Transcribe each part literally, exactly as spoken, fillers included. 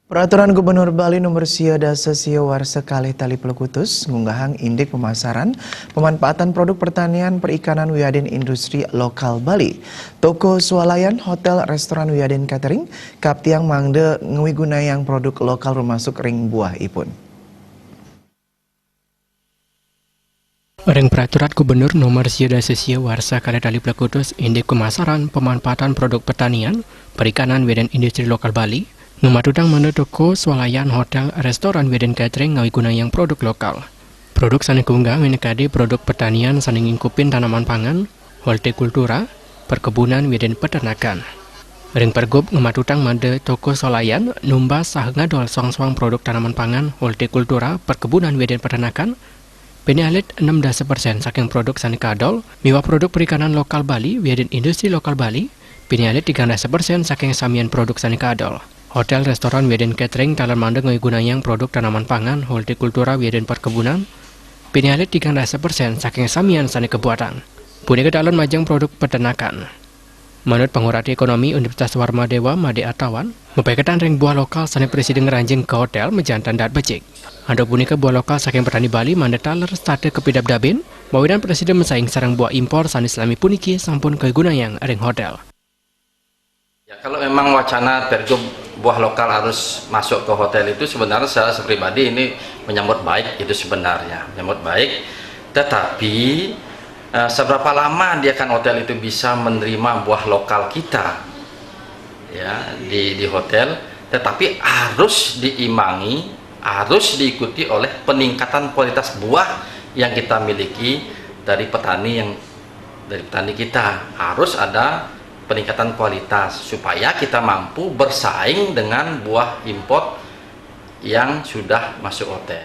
Peraturan Gubernur Bali Nomor Sio Dasa Sio Warsa Kalih Tali Plekutus ngunggahang indik pemasaran pemanfaatan produk pertanian, perikanan wiadin industri lokal Bali. Toko swalayan, hotel, restoran wiadin catering kaptiang mangda ngwigunayang produk lokal rumasuk ring buah ipun. Ring Peraturan Gubernur Nomor Sio Dasa Sio Warsa Kalih Tali Plekutus indik pemasaran pemanfaatan produk pertanian, perikanan wiadin industri lokal Bali, ngamatutang mangda toko swalayan, hotel, restoran wiadin catering ngwigunayang produk lokal. Produk sane kaunggah minakadi produk pertanian sane nyingkupin tanaman pangan, hortikultura, perkebunan wiadin peternakan. Ring pergub ngamatutang mangda toko swalayan numbas saha ngadol soang-soang produk tanaman pangan, hortikultura, perkebunan wiadin peternakan, pinih alit enam dasa persen saking produk sane kaadol, miwah produk perikanan lokal Bali wiadin industri lokal Bali, pinih alit tigang dasa persen saking samian produk sane kaadol. Hotel, restoran wiadin catering taler mangda ngwigunayang produk tanaman pangan, hortikultura wiadin perkebunan, pinih alit tigang dasa persen saking samian sane kabuatang. Punika taler majeng produk peternakan. Manut Pangurati Ekonomi Universitas Warmadewa, Made Atawan, mapaiketan ring buah lokal sane prasida ngranjing ka hotel majanten daat becik. Antuk punika, buah lokal saking petani Bali mangda taler setata kapidabdabin, mawinan prasida masaing sareng buah impor sane salami puniki sampun kagunayang ring hotel. Ya, kalau memang wacana pergub buah lokal harus masuk ke hotel itu, sebenarnya saya pribadi ini menyambut baik itu sebenarnya, menyambut baik. Tetapi, eh, seberapa lama dia kan hotel itu bisa menerima buah lokal kita, ya, di, di hotel, tetapi harus diimbangi, harus diikuti oleh peningkatan kualitas buah yang kita miliki dari petani yang, dari petani kita. Harus ada peningkatan kualitas supaya kita mampu bersaing dengan buah impor yang sudah masuk hotel.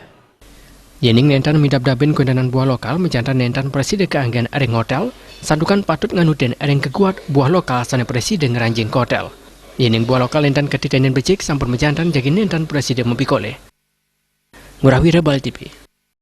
Yening nenten midabdabin kuintenan buah lokal, majanten nenten prasida kaanggen ring hotel, santukan patut nganutin ring kaguat buah lokal sane prasida ngranjing ka hotel. Yening buah lokal nenten katitenin becik, sampun majanten jagi nenten prasida mapikolih. Ngurah Wira, Bali T V.